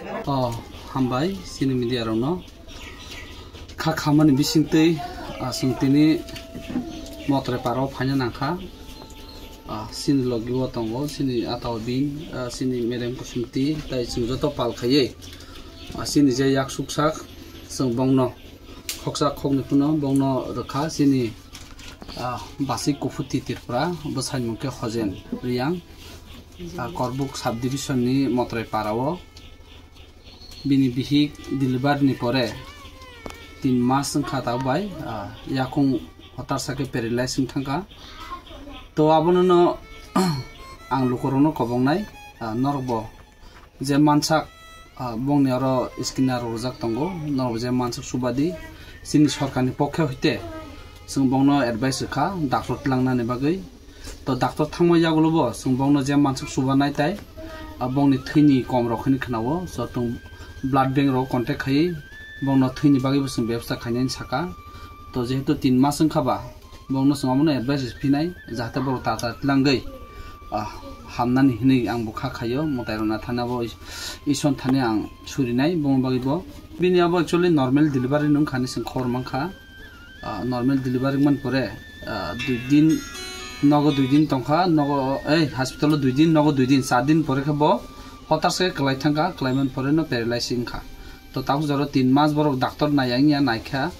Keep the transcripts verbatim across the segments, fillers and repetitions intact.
Oh, hambai, chini media rokno. Kha khamani bisingtwi, ah, chwng tini Motrai parao phaina nangkha. Ah, chini logi o tongo, chini ata o bin, ah, chini merem kusumti, tai chwng joto pal khaiwi, ah, chini je yak suksak, chwng bongno khoksa khokni phano bongno rwkha, chini, ah, basi Kuphuti Tripura, bwsai mung khe Hojen Riyang, ah, Korbuk sub division ni Motrai parao. Bini bihik delivery ni pore tin mas wngkha tabuk bai, ah, yakung hotarsa khe paralyze wng thangkha. To abono no ang lukurokno kobongnai, ah, norokbo je mansak, ah, bongni oro scanner rok rwjak tongo, norokbo je mansak subadi chini sorkarni pokhe hoite chwng bongno advice rwkha doctor tlangnani bagwi. To doctor thangma yagulo bo chwng bongno je mansuk subanai tai, ah, bongni thwini kom rok hinwi khwnao, so chwng blood bank rok contact khaiwi bongno thwini bagwi bo chwng bebostha khainani saka. To jehetu tin mas wngkha ba, bongno chwng omono advice phinai, jahate borok tata tlangwi, ah, hamnani hinwi ang bo kha khaio, mwtai rok nathani abo is-, ison thani ang surinai bongni bagwi bo. Bini abo actually normal delivery nung khani chwng khobor mankha. Ah, normal delivery man pore, ah, dui din, nogo dui din tongkha, nogo, ei, hospital o dui din, nogo dui din, char din pore khe bo hotar se kwlai thangkha, kwlai man pore no paralyze wngkha. To tabuk jora tin mas borok doctor nai yang ya naikha,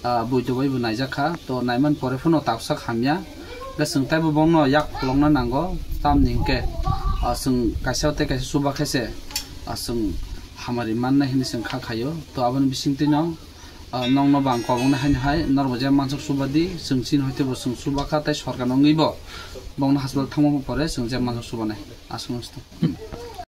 ah, buido bai bo naijakha, to naiman pore phano tabuk sak hamya, hwnkhe chwng taibo bongno yak pholokna nango, tamni hwnkhe, ah, chwng kaisa tei kaisa chuba khe se, ah, chwng hamari mannai hinwi chwng kha khaio, to aboni bisingtwi no, Ah, nokno bo ang kobongnai haino hai, norokbo je mansuk subadi, chwng chini hoite bo chwng subakha, tei sorkar wngwi bo bongno hospital thangma pore chwng je mansuk subanai. Aswk no.